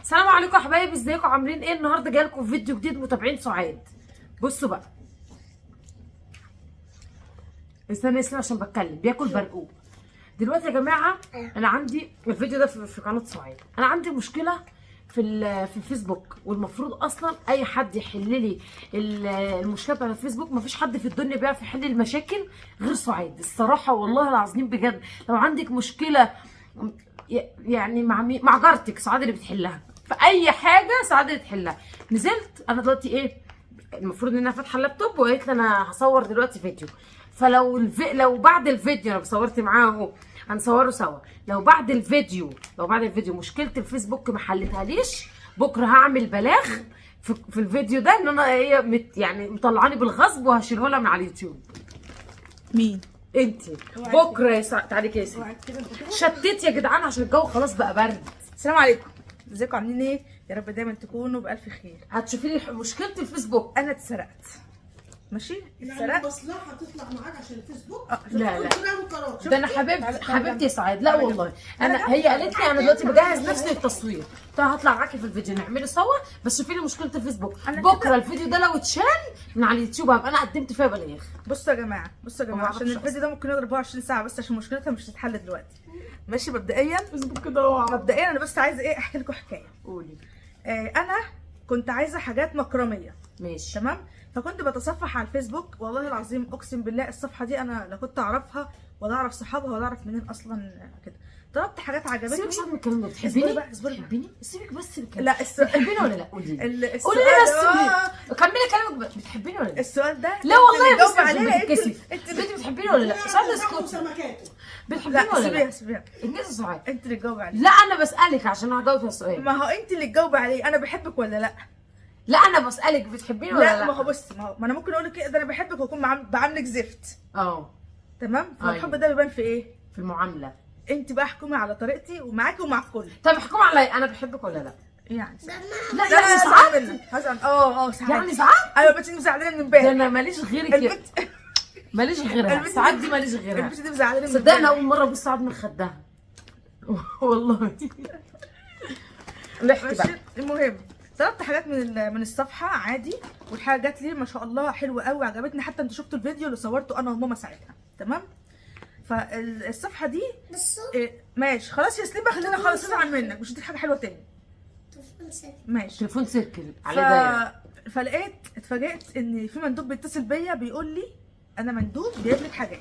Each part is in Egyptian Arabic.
السلام عليكم يا حبايبي، ازيكم عاملين ايه؟ النهارده جاي لكم فيديو جديد متابعين سعاد. بصوا بقى، استنى استنى عشان بتكلم. بياكل برقوق دلوقتي يا جماعة. انا عندي الفيديو ده في قناة سعاد. انا عندي مشكلة في الفيسبوك، والمفروض اصلا اي حد يحل لي المشكلة بتاعت الفيسبوك. مفيش حد في الدنيا بيعرف يحل المشاكل غير سعاد الصراحة، والله العظيم بجد. لو عندك مشكلة يعني مع مين؟ مع جارتك، سعاد اللي بتحلها. في اي حاجة سعاد اللي تحلها. نزلت انا دلوقتي، ايه المفروض ان انا فاتحة اللابتوب، وقالت لي انا هصور دلوقتي فيديو. فلو لو بعد الفيديو انا صورت معاه اهو، هنصوره سوا. لو بعد الفيديو مشكلة الفيسبوك ما حلتهاليش، بكره هعمل بلاغ في الفيديو ده ان انا هي يعني مطلعاني بالغصب، وهشيله لها من على اليوتيوب. مين؟ انت بكره يا تعالي كده يا ستي. شتيت يا جدعان عشان الجو خلاص بقى برد. السلام عليكم، ازيكم عاملين ايه؟ يا رب دايما تكونوا بالف خير. هتشوفي لي مشكلة الفيسبوك. انا اتسرقت، ماشي؟ يعني اتسرقت. مصلحة تطلع معاك عشان الفيسبوك. لا لا، قرارات. ده انا حبيبتي حبيبتي يا سعاد. لا والله انا هي قالت لي انا دلوقتي بجهز نفسي للتصوير، قلت لها هطلع معاكي في الفيديو نعمله سوا، بس شوفي لي مشكلة الفيسبوك. بكره الفيديو ده لو اتشال من على اليوتيوب هبقى انا قدمت فيها بلاغ. بصوا يا جماعة، بصوا يا ما جماعة، عشان أعرفش الفيديو ده ممكن يضرب 24 ساعة بس عشان مشكلتها مش هتتحل دلوقتي. ماشي؟ مبدئيا فيسبوك ده مبدئيا انا بس عايزه ايه، احكي لكم حكاية. قولي. انا كنت عايزه حاجات مكرميه. ماشي. تمام؟ فكنت بتصفح على الفيسبوك، والله العظيم اقسم بالله الصفحة دي انا لا كنت اعرفها ولا اعرف صحابها ولا اعرف منين اصلا كده. طلبت حاجات عجبتني. سيبك سيبك من الكلام ده. بتحبيني؟ اصبري بقى، اصبري بقى. بتحبيني؟ سيبك بس من الكلام. لا السؤال بتحبيني ولا لا؟ قولي لي، السؤال قولي لي بس، قولي آه، لي. كملي كلامك بقى. بتحبيني ولا لا؟ السؤال ده لا والله انت اللي بس تجاوب عليه. انت بتتكسف. انت انت بتحبيني ولا لا؟ سعاد اسكتي. سمكاته. بتحبيني لا ولا سيبيها لا؟ سيبيها، انجزي يا سعاد. انت اللي تجاوب عليه. لا انا بسألك عشان هجاوب على السؤال. ما هو انت اللي تجاوب عليه، انا بحبك ولا لا؟ لا انا بسألك بتحبيني ولا لا لا؟ ما هو بص، ما هو ما انا ممكن اقول لك ايه، ده انا بحبك واكون بعاملك زفت. اه تمام؟ فالحب أيوة. ده بيبان في ايه؟ في المعاملة. انت بقى احكمي على طريقتي ومعاكي ومع الكل. طب احكم عليا، انا بحبك ولا لا؟ يعني لا لا يعني لا ساعات، هزعل منك، هزعل. ساعات يعني ساعات. ايوه البنت دي مزعلانه من ده امبارح. انا ماليش غيرك يا البنت ماليش غيرها. البنت ساعات دي ماليش غيرها. البنت دي مزعلانه من صدقني امبارح. اول مرة ابص سعاد من خدها. والله نحكي بقى. ماشي، المهم طلبت حاجات من الصفحة عادي، والحاجة جات لي ما شاء الله حلوة قوي، عجبتني. حتى انتوا شفتوا الفيديو اللي صورته انا وماما ساعتها. تمام؟ فالصفحه دي إيه، ماشي خلاص يا سليم بقى، خلينا خلاص ازعل منك، مش هديك حاجة حلوة تاني. ماشي. تليفون سيركل عليه دايرة. فلقيت اتفاجئت ان في مندوب بيتصل بيا بيقول لي انا مندوب جايب لك حاجات.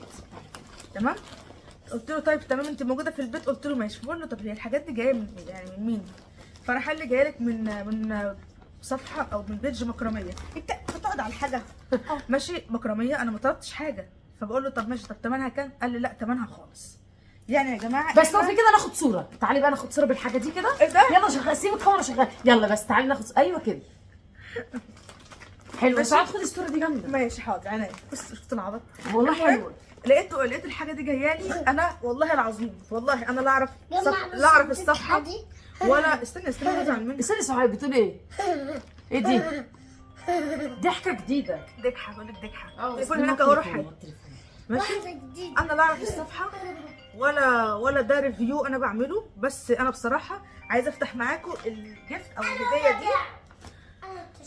تمام؟ قلت له طيب تمام، انت موجودة في البيت؟ قلت له ماشي. بقول له طب هي الحاجات دي جاية من يعني من مين؟ فراح قال لي جاية لك من صفحة او من page مكرميه. انت بتقعد على الحاجة ماشي مكرميه، انا ما طلبتش حاجة. فبقول له طب ماشي، طب ثمنها كام؟ قال لي لا ثمنها خالص. يعني يا جماعة بس لو في كده ناخد صوره. تعالي بقى ناخد صوره بالحاجة دي كده. ايه ده؟ يلا شغال، سيب الكاميرا شغال. يلا بس تعالي ناخد ايوه كده حلو. ماشي. سعاد خدي الصورة دي جامدة. ماشي حاضر عينيا. بص شفت العبط والله حلوة. لقيت الحاجة دي جاية لي انا، والله العظيم والله انا لا اعرف لا اعرف الصفحة ولا استنى استنى هزعل منك. استني سعاد بتقول ايه؟ ايه دي؟ ضحكه جديدة. ضحكه، بقول لك ضحكه. التليفون هناك اهو، روح هات. ماشي، انا لا اعرف الصفحة ولا ده review انا بعمله، بس انا بصراحة عايزه افتح معاكم ال gift او الهدية دي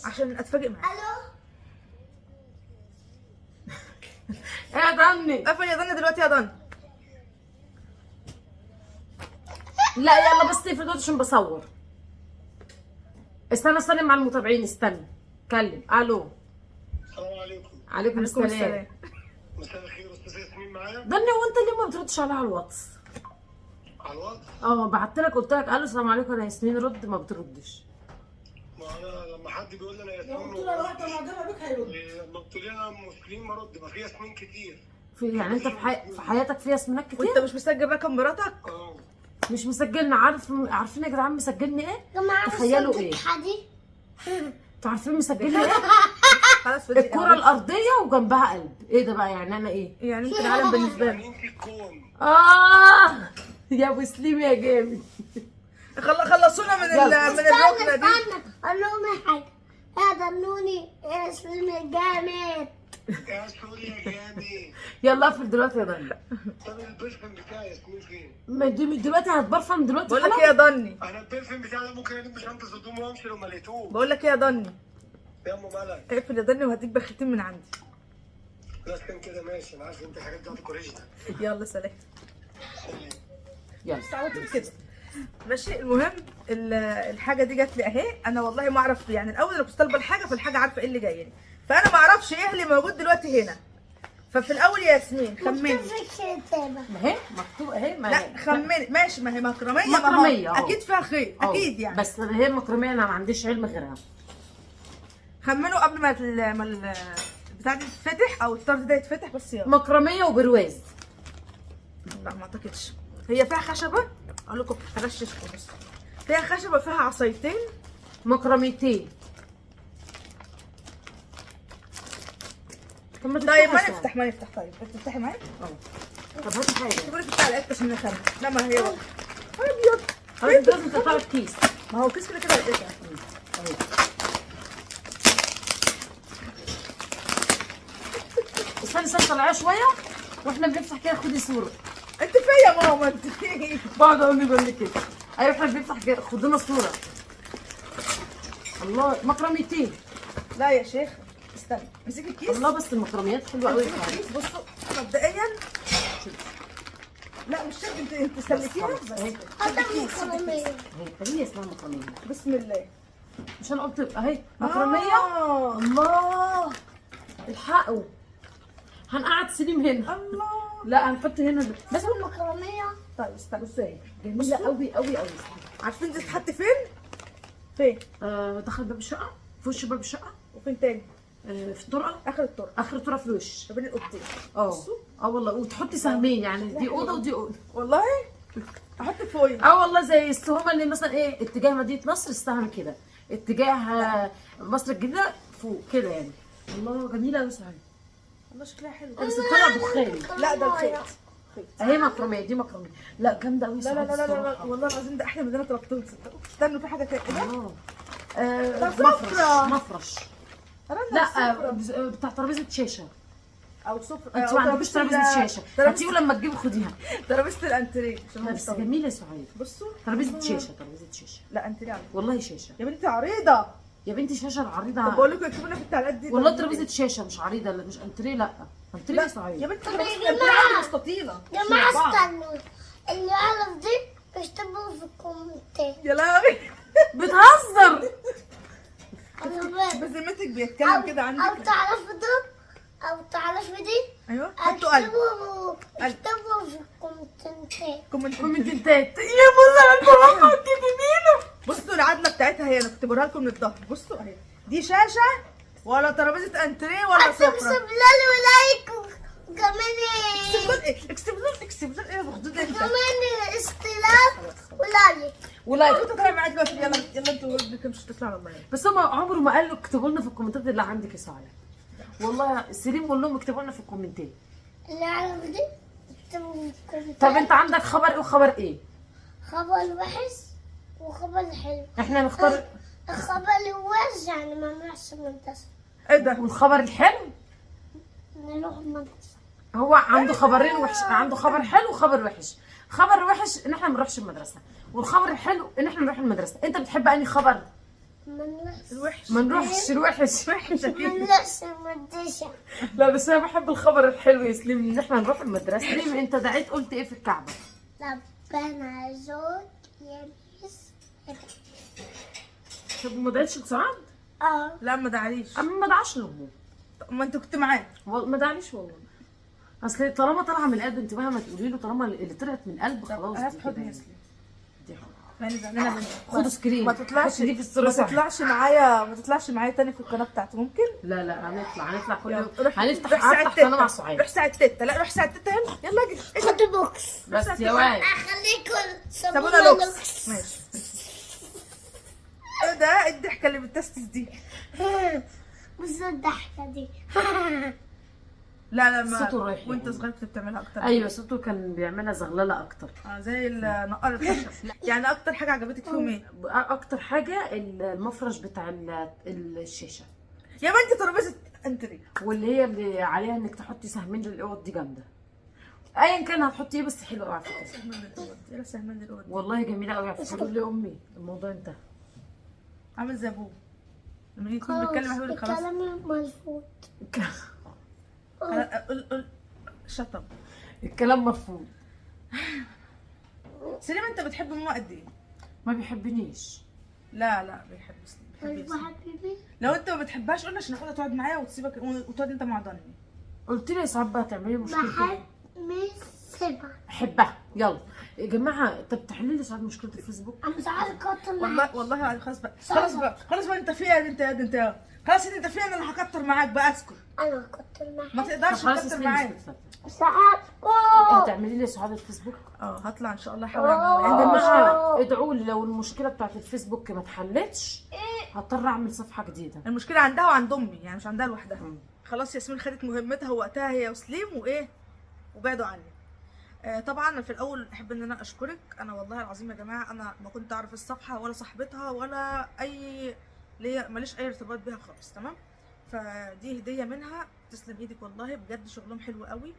عشان اتفاجئ معاكم. الو ايه يا دني؟ قفل يا دنيا دلوقتي يا دنيا. لا يلا بس اقفل دلوقتي عشان بصور. استنى اسلم مع المتابعين، استنى اتكلم. الو السلام عليكم. عليكم عليكم السلام. السلام. مساء الخير، استاذ ياسمين معايا؟ دني هو انت ليه ما بتردش عليا على الواتس؟ على الواتس؟ بعت لك قلت لك الو السلام عليكم انا ياسمين، رد ما بتردش. ما انا لما حد بيقول لي انا لو ياسمين قلت له انا واحدة معجبه بيك هيرد. لما بتقول لي انا مسلم ما ارد، ما في ياسمين كتير. في يعني انت في حياتك في ياسمينات وانت كتير؟ مش مسجل رقم مراتك؟ اه مش مسجلنا. عارفين يا جدعان مسجلني ايه؟ جماعة تخيلوا ايه؟ دي انتوا عارفين مسجلني ايه؟ خلاص فدي الكرة الأرضية وجنبها قلب، ايه ده بقى يعني انا ايه؟ يعني انت العالم بالنسبة يعني لي. انت الكون. يا ابو سليم يا جامد. خلصونا من يلا. من الركنه استنى دي. استنى اقول لهم حاجة. يا دنوني يا سليم الجامد. يا sorry يا جامد. يلا اقفل دلوقتي يا ضني. طب ال perfume بتاعي ياسمين فين؟ ما دي من دلوقتي هتبرفن دلوقتي. بقول لك ايه يا ضني، انا ال perfume بتاعي ده ممكن الم شنطه هدوم وامشي لو ما لقيتوش. بقول لك ايه يا ضني، يا ام ملك اقفل يا ضني وهديك بختين من عندي. بس كان كده ماشي، انا عارف انت الحاجات بتاعتك original. يلا سلام. يلا بس على طول كده ماشي. المهم الحاجة دي جات لي اهي، انا والله ما اعرف يعني، الاول انا كنت طالبه الحاجة فالحاجه عارفه ايه اللي جاي لي، فانا ما اعرفش ايه اللي موجود دلوقتي هنا. ففي الاول يا ياسمين خمني. ما هي مكتوب اهي، ما لا خمني ماشي، ما هي مكرميه، ما هو مكرمية، أهو. اكيد فيها خير اكيد يعني، بس هي مكرميه انا ما عنديش علم غيرها. خمنوا قبل ما البتاع دي تتفتح او الطرف ده يتفتح بس. يلا مكرميه وبرواز. لا ما اعتقدش، هي فيها خشبه، اقول لكم هغششكم، بس فيها خشبه، فيها عصايتين، مكرميتين. طب ما طيب ما تفتحش. نفتح، ما نفتح. طيب تفتحي معايا؟ طب هاتي حاجة. تقولي تفتحي العلبة عشان نخمن. لا ما هي ابيض. خلاص انت لازم تقطعي الكيس. ما هو كيس كده كده لقيتها. اهي. استني استني، طلعيها شوية واحنا بنفتح كده، خدي صوره. انت فين يا ماما؟ انت فين؟ بقعد اقول بيقول لي كده. ايوه احنا بنفتح كده، خدوا لنا صوره. الله مكرميتين. لا يا شيخ استنى، امسكي الكيس. الله بس المكرميات حلوة قوي. امسكي الكيس. بصوا مبدئيا، لا مش شرط، انت سلكيها بس. اهي. مكرمية. اهي هي اسمها مكرميه. بسم الله. مش انا قلت اهي مكرميه. الله الحقوا، هنقعد سليم هنا. الله. لا هنحط هنا بس مكرمية. طيب استنى. بصي اهي جميلة قوي قوي قوي. عارفين دي تتحط فين؟ فين؟ دخل باب الشقة، في وش باب الشقة. وفين تاني؟ في الطرقه، اخر الطرقه، اخر الطرقه في الوش ما بين الاوضتين. والله، وتحطي سهمين يعني، دي اوضة ودي اوضة. والله احط فوقي. والله زي السهومه اللي مثلا ايه، اتجاه مدينة نصر السهم كده، اتجاه مصر الجديدة فوق كده يعني. الله جميلة قوي صحيح. والله شكلها حلو. بس طلع دخان. لا ده الخيط. اهي مكرميه، دي مكرميه. لا جامدة قوي. لا لا لا لا لا والله العظيم ده احلى من اللي انا طلبتهم. استنوا في حاجة تانية. ايه ده؟ مفرش. سفرة. مفرش. لا لا بتاع ترابيزة شاشة. او سفره. انت ما عندكوش ترابيزة شاشة، هتيجوا لما تجيبوا خديها. ترابيزة الانتريه. بس جميلة يا سعيد. بصوا ترابيزة شاشة، ترابيزة شاشة. لا انتريه والله شاشة يا بنتي، عريضة يا بنتي، شاشة العريضة. طب بقول لكم اكتبوا لنا في التعليقات دي والله ترابيزة شاشة مش عريضة، لا مش انتريه، لا انتريه يا سعيد يا بنتي ترابيزة الانتريه عندي مستطيله. يا جماعة استنوا، اللي يعرف دي اكتبوا في الكومنتات. يا لهوي بتهزر. بذمتك بيتكلم كده عندك؟ او تعرفوا ده او تعرفوا دي. ايوه حطوا قلب. اكتبوا في الكومنتات. كومنتات يا بص انا جميلة. بصوا العدله بتاعتها هي، انا كنت بوريها لكم من الظهر. بصوا اهي، دي شاشة ولا ترابيزة انتريه ولا سفره. اكتب لنا و like وكمان اكتب لنا، اكتب لنا ايه يا بخدود انت؟ كمان اشتراك و like و like. انت طالع معايا دلوقتي. يلا يلا انتوا ابنك مش هتطلع على الله يعني. بس هم عمره ما قالوا اكتبوا لنا في الكومنتات اللي عندك يا سعيد. والله سليم قول لهم اكتبوا لنا في الكومنتات. اللي يعرف دي اكتبوا في الكومنتات. طب انت عندك خبر ايه وخبر ايه؟ خبر وحش وخبر حلو. احنا نختار الخبر الوحش يعني ما نروحش المدرسة. ايه ده؟ والخبر الحلو نروح المدرسة. هو عنده خبرين وحش، عنده خبر حلو وخبر وحش. خبر وحش ان احنا ما نروحش المدرسة، والخبر الحلو ان احنا نروح المدرسة. انت بتحب انهي خبر؟ ما نروحش الوحش. ما نروحش الوحش. وحش ما اكيد. نروحش المدرسة. لا بس انا بحب الخبر الحلو يا سليم، ان احنا نروح المدرسة. سليم انت دعيت قلت ايه في الكعبة؟ ربنا زوج يا ميس. طب ما دعيتش لسعاد؟ لا ما دعاليش. اما ما دعاش لامه. ما انت كنت معاه. ما دعاليش والله. اصل طالما طالعه من القلب انت مهما تقولي له، طالما اللي طلعت من القلب خلاص. هات دي حضن كده يا سليم. دي حضن. ماني زعلانة منك. خدوا screen. ما تطلعش دي في الصورة. ما تطلعش معايا، ما تطلعش معايا تاني في القناة بتاعتي ممكن؟ لا لا هنطلع كل يوم. روح هنفتح روح ساعة هفتح قناة مع تتة. سعاد. روح ساعة تتة. لا روح ساعة تتة. يلا يلا اجري. خد بوكس. بس يا واد اخليكم صابونه لوكس. ماشي. ايه ده؟ الضحكة اللي بتستس دي. بص الضحكة دي. لا لا ما صوته رايح وانت يعني. صغير كنت بتعملها اكتر. ايوه صوته كان بيعملها زغلله اكتر. زي النقار الخشب. يعني اكتر حاجة عجبتك فيهم ايه؟ اكتر حاجة المفرش بتاع الشاشة. يا بنتي ترابيزة انتريه. واللي هي اللي عليها انك تحطي سهمين للاوض دي جامدة. ايا كان هتحطي ايه بس حلوة قوي على فكرة. سهمين للاوض، يلا سهمين للاوض. والله جميلة قوي على فكرة. قول لامي الموضوع انتهى. عامل زي ابوه لما يجي يكون بيتكلم هيقول خلاص الكلام مرفوض. قول قول شطب. الكلام مرفوض. سليم انت بتحب ماما قد ايه؟ ما بيحبنيش. لا لا بيحب سليم، بيحب مش يسلم. حبيبي. لو انت ما بتحبهاش قول عشان اخدها تقعد معايا وتسيبك وتقعد انت مع ضني. قلت لي يا سعاد بقى تعملي مشكلة. بحب مش سبعة. احبها. يلا يا جماعة، طب تحلي لي سعاد مشكلة الفيسبوك. انا مش عايزه اكتر معاك. والله والله خلاص بقى، خلاص بقى، خلاص بقى، انت فيها انت انت خلاص انت فيها، انا اللي هكتر معاك بقى. اسكت انا كتر معاك. ما طب تقدرش خلاص تكتر اسمعي معايا. مشكلة. ساعات. هتعملي لي سعاد الفيسبوك؟ هطلع ان شاء الله احاول اعملها. يا عندي مشكلة. جماعة ادعوا لي لو المشكلة بتاعت الفيسبوك ما اتحلتش هضطر اعمل صفحة جديدة. المشكلة عندها وعند امي، يعني مش عندها لوحدها. خلاص ياسمين خدت مهمتها ووقتها هي وسليم وايه وبعدوا عني. طبعا في الاول احب ان انا اشكرك. انا والله العظيم يا جماعة انا ما كنت اعرف الصفحة ولا صاحبتها ولا اي ليا، ماليش اي ارتباط بيها خالص، تمام؟ فدي هديه منها، تسلم ايدك والله بجد شغلهم حلو قوي.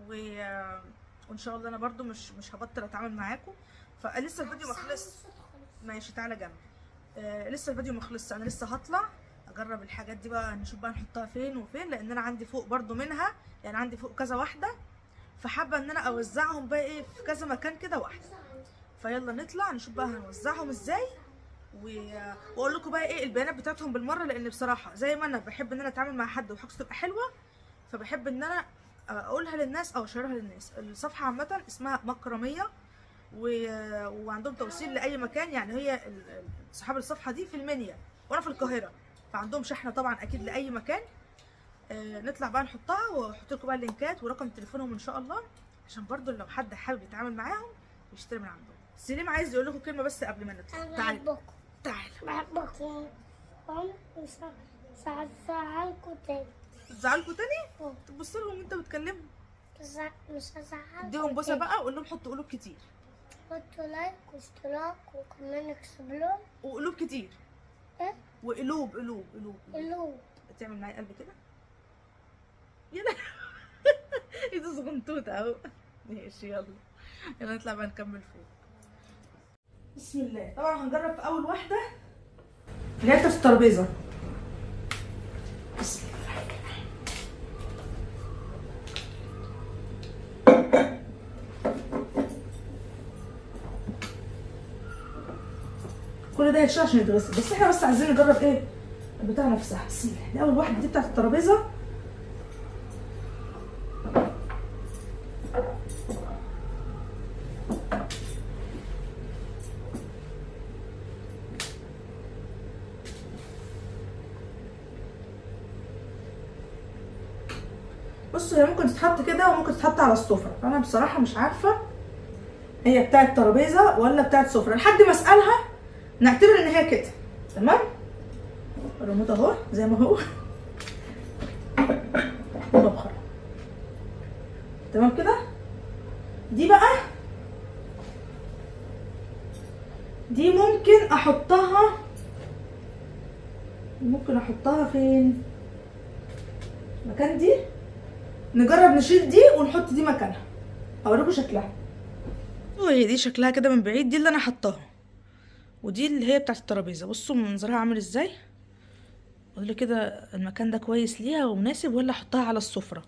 وان شاء الله انا برضو مش هبطل اتعامل معاكم. فلسه الفيديو ما خلصش. ماشي تعالى جنبي. لسه الفيديو ما خلصش، انا لسه هطلع اجرب الحاجات دي بقى، نشوف بقى نحطها فين وفين، لان انا عندي فوق برضو منها، يعني عندي فوق كذا واحدة، فحابه ان انا اوزعهم بقى ايه في كذا مكان كده واحدة. فيلا نطلع نشوف بقى هنوزعهم ازاي واقول لكم بقى ايه البيانات بتاعتهم بالمرة، لان بصراحة زي ما انا بحب ان انا اتعامل مع حد وحاجته تبقى حلوة، فبحب ان انا اقولها للناس او اشيرها للناس. الصفحة عامة اسمها مكرميه وعندهم توصيل لاي مكان، يعني هي صحاب الصفحة دي في المنيا وانا في القاهرة، فعندهم شحنه طبعا اكيد لاي مكان. نطلع بقى نحطها واحط لكم بقى اللينكات ورقم تليفونهم ان شاء الله، عشان برضو لو حد حابب يتعامل معاهم يشتري من عندهم. سليم عايز يقول لكم كلمة بس قبل ما نطلع. انا تعالى بحبكم. تعالى. بحبكم. مش هزعلكم تاني. تزعلكم تاني؟ تبص لهم وانت بتكلمهم. مش هزعلكم. اديهم بوسه بقى وقول لهم حطوا قلوب كتير. حطوا like واشتراك وكمان explore. وقلوب كتير. ايه؟ وقلوب قلوب قلوب قلوب. تعمل معايا قلب كده؟ يلا ايده صغنطوطه اهو. ماشي يلا يلا نطلع بقى نكمل فوق. بسم الله. طبعا هنجرب في اول واحدة اللي هي بتاعت الترابيزة. بسم الله. كل ده هيتشال عشان يتغسل، بس احنا بس عايزين نجرب ايه البتاع نفسها. بسم الله. دي اول واحدة، دي بتاعت الترابيزة. بصوا هي ممكن تتحط كده وممكن تتحط على السفرة، فانا بصراحة مش عارفه هي بتاعت ترابيزة ولا بتاعت سفره، لحد ما اسالها نعتبر ان هي كده. تمام. الريموت اهو زي ما هو مبخر. تمام كده. دي بقى دي ممكن احطها، ممكن احطها فين؟ مكان دي. نجرب نشيل دي ونحط دي مكانها، هوريكم شكلها. وهي دي شكلها كده من بعيد، دي اللي انا حطاها ودي اللي هي بتاعت الترابيزة. بصوا منظرها عامل ازاي. قولوا كده المكان ده كويس ليها ومناسب ولا احطها على السفرة؟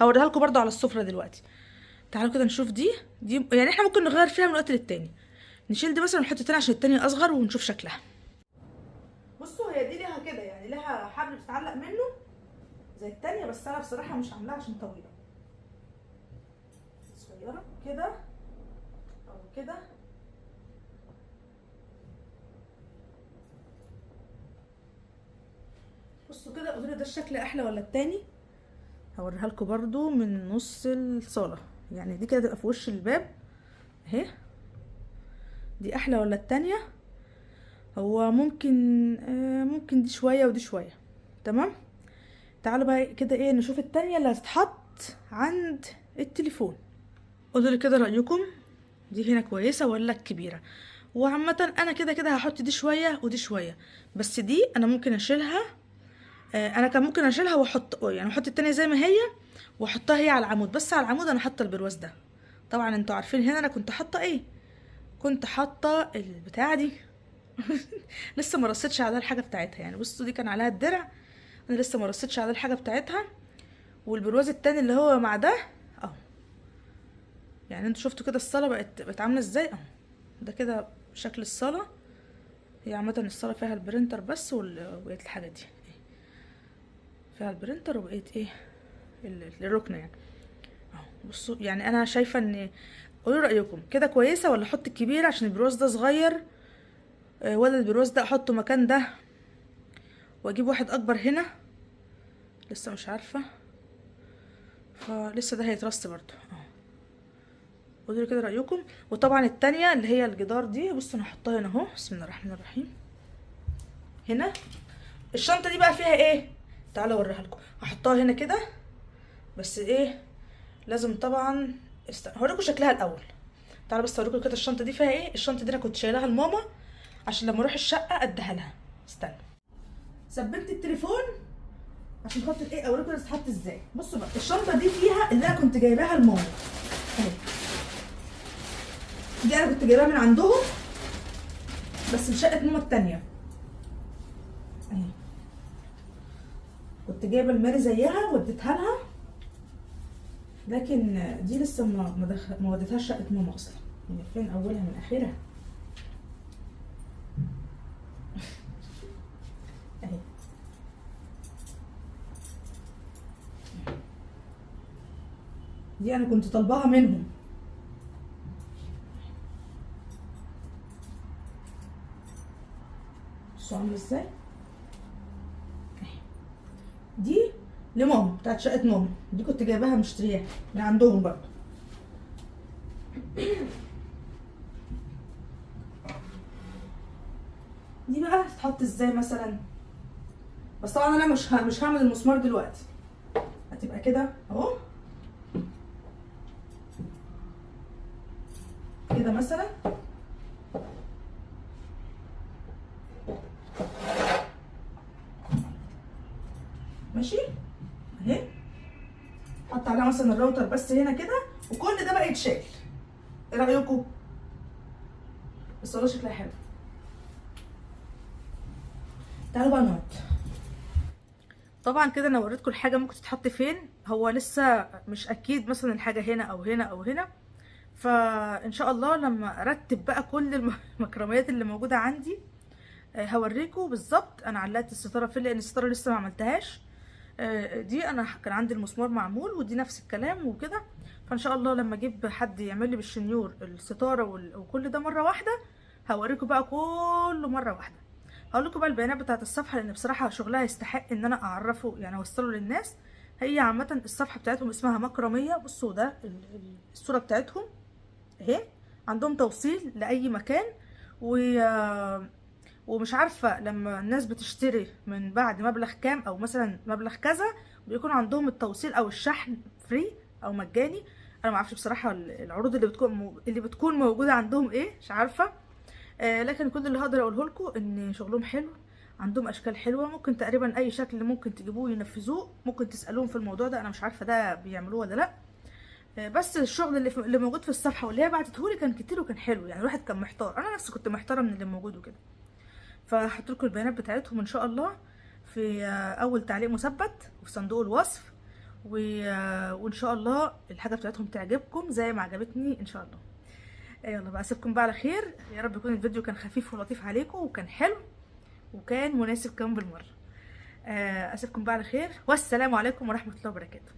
هوريها لكم برضو على السفرة دلوقتي. تعالوا كده نشوف دي يعني احنا ممكن نغير فيها من وقت للتاني، نشيل دي مثلا ونحط تاني عشان التانية اصغر ونشوف شكلها. بصوا هي دي ليها كده، يعني لها حبل بتتعلق منه زي التانية، بس انا بصراحة مش عاملاها عشان طويلة، صغيرة كده او كده. بصوا كده قولوا لي ده الشكل احلى ولا التاني؟ هوريها لكم برضو من نص الصاله، يعني دي كده تبقى في وش الباب اهي. دي احلى ولا التانية؟ هو ممكن ممكن دي شوية ودي شوية. تمام. تعالوا بقى كده ايه نشوف التانية اللي هتتحط عند التليفون. قولوا لي كده رايكم، دي هنا كويسة ولا الكبيرة؟ وعامة انا كده كده هحط دي شوية ودي شوية، بس دي انا ممكن اشيلها. انا كان ممكن اشيلها واحط، يعني احط التانية زي ما هي واحطها هي على العمود، بس على العمود انا حاطه البرواز ده. طبعا انتوا عارفين هنا انا كنت حاطه ايه، كنت حاطه البتاعه دي. لسه ما رصيتش عليها الحاجة بتاعتها، يعني بصوا دي كان عليها الدرع، انا لسه ما رصيتش عليها الحاجة بتاعتها. والبرواز التاني اللي هو مع ده اهو، يعني انتوا شفتوا كده الصاله بقت عامله ازاي اهو. ده كده شكل الصاله. هي عامة الصاله فيها ال printer بس وبقية الحاجة دي فيها ال printer وبقية ايه الركنه يعني اهو. بصوا يعني انا شايفه ان، قولوا رايكم كده كويسة ولا احط الكبير عشان البرواز ده صغير، ولا البرواز ده احطه مكان ده واجيب واحد اكبر هنا؟ لسه مش عارفه، فلسه ده هيترص برضو اهو. قولوا لي كده رايكم. وطبعا التانية اللي هي الجدار دي، بصوا انا هحطها هنا اهو، بسم الله الرحمن الرحيم. هنا الشنطة دي بقى فيها ايه؟ تعالوا اوريها لكم. هحطها هنا كده، بس ايه لازم طبعا هوريكم شكلها الاول. تعالوا بس اوريكم كده الشنطة دي فيها ايه. الشنطة دي انا كنت شايلاها لماما عشان لما اروح الشقة اديها لها. استنى، ثبت التليفون عشان خاطر ايه اوريكم تتحط ازاي. بصوا بقى الشنطة دي فيها اللي انا كنت جايباها لماما اهي، دي انا كنت جايباها من عندهم بس لشقه ماما التانية اهي. كنت جايبه الماري زيها واديتها لها، لكن دي لسه ما وديتهاش شقه ماما اصلا، يعني فين اولها من اخرها اهي. دي انا كنت طالباها منهم. بصوا عامله ازاي. دي لماما بتاعت شقه ماما، دي كنت جايباها مشتريها من عندهم برضو. دي بقى تتحط ازاي مثلا؟ بس طبعا انا مش هعمل المسمار دلوقتي، هتبقى كده اهو كده مثلا. ماشي اهي، حط عليها مثلا الراوتر بس هنا كده، وكل ده بقى يتشال. ايه رايكم؟ بس والله شكلها حلو. تعالوا بقى نقعد. طبعا كده انا وريتكم الحاجة ممكن تتحط فين، هو لسه مش اكيد مثلا الحاجة هنا او هنا او هنا، فان شاء الله لما ارتب بقى كل المكرميات اللي موجودة عندي هوريكم بالظبط انا علقت الستارة فين، لان الستارة لسه ما عملتهاش. دي انا كان عندي المسمار معمول، ودي نفس الكلام وكده. فان شاء الله لما اجيب حد يعمل لي بالشنيور الستارة وكل ده مرة واحدة هوريكم بقى كله مرة واحدة. هقول لكم بقى البيانات بتاعه الصفحة، لان بصراحة شغلها يستحق ان انا اعرفه، يعني اوصله للناس. هي عامة الصفحة بتاعتهم اسمها مكرميه. بصوا ده الصورة بتاعتهم اهي، عندهم توصيل لاي مكان، ومش عارفه لما الناس بتشتري من بعد مبلغ كام او مثلا مبلغ كذا بيكون عندهم التوصيل او الشحن free او مجاني. انا ما اعرفش بصراحة العروض اللي بتكون موجودة عندهم ايه، مش عارفه. لكن كل اللي هقدر اقوله لكم ان شغلهم حلو، عندهم اشكال حلوة، ممكن تقريبا اي شكل ممكن تجيبوه ينفذوه، ممكن تسالوهم في الموضوع ده، انا مش عارفه ده بيعملوه ولا لا. بس الشغل اللي موجود في الصفحة واللي هي بعتته لي كان كتير وكان حلو، يعني الواحد كان محتار، انا نفسي كنت محتارة من اللي موجود وكده. فهحط لكم البيانات بتاعتهم ان شاء الله في اول تعليق مثبت وفي صندوق الوصف، وان شاء الله الحاجة بتاعتهم تعجبكم زي ما عجبتني ان شاء الله. يلا بقى اسيبكم بقى على خير، يا رب يكون الفيديو كان خفيف ولطيف عليكم وكان حلو وكان مناسب كمان بالمرة. اسيبكم بقى على خير، والسلام عليكم ورحمة الله وبركاته.